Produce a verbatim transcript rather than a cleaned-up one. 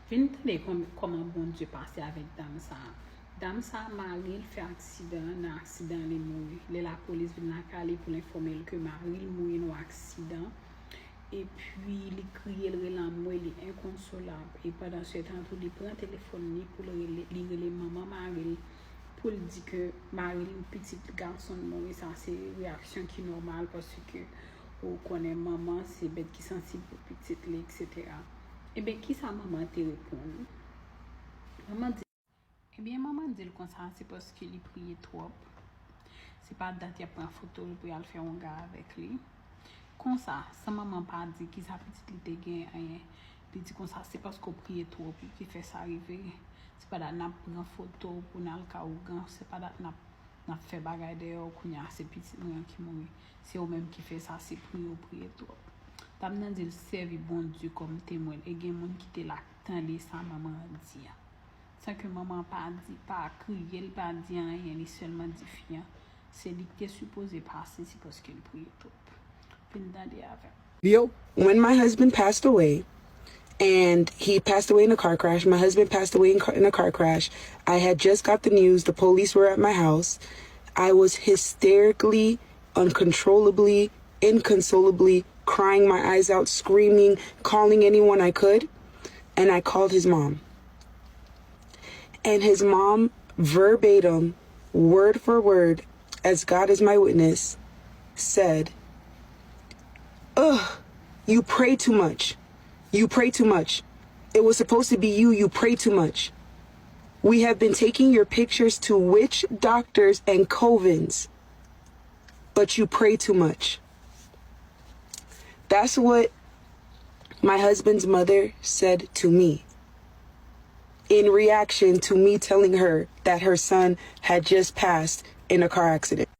Vin tande kòm- kòman Bondye pase avèk dam sa a. Dam sa a, mari l fè aksidan, nan aksidan li mouri. Lè lapolis vin lakay li pou l enfòme l ke mari l mouri nan yon aksidan, epi li kriye, l rele anmwe, li enkonsolab. E pandan se tan tou, li pran telefòn li pou l rele, li rele manman mari l pou l di ke mari l, pitit gason l mouri. Sa se reyaksyon ki nòmal paske ou konnen manman se bèt ki sansib pou pitit li, etsetera. Ebyen, kisa manman te reponn? Manman di, ebyen, manman di l konsa, se paske li priye twòp. Se pa dat y ap pran foto l pou y al fè wonga avèk li. Konsa, san manman pa di kisa pitit li te gen anyen, li di konsa, se paske w priye twòp wi ki fè sa rive. Se pa dat n ap pran foto pou n al ka ougan, se pa dat n ap, n ap fè bagay dèyè w, kounye a se pitit mwen an ki mouri. Se ou menm ki fè sa, se priye w priye twòp. Dam nan di l sèvi Bondye kòm temwen l, e gen moun ki te la k tande sa manman an di a. San ke manman an pa di, pa kriye, li pa di anyen, li sèlman di fi an, se li ki te sipoze pase, se paske l priye twòp. Vin tande avè m. Yo, when my husband passed away, and he passed away in a car crash, my husband passed away in, car, in a car crash. I had just got the news, the police were at my house. I was hysterically, uncontrollably, inconsolably crying my eyes out, screaming, calling anyone I could. And I called his mom. And his mom, verbatim, word for word, as God is my witness, said, "Ugh, you pray too much. You pray too much. It was supposed to be you. You pray too much. We have been taking your pictures to witch doctors and covens, but you pray too much." That's what my husband's mother said to me in reaction to me telling her that her son had just passed in a car accident.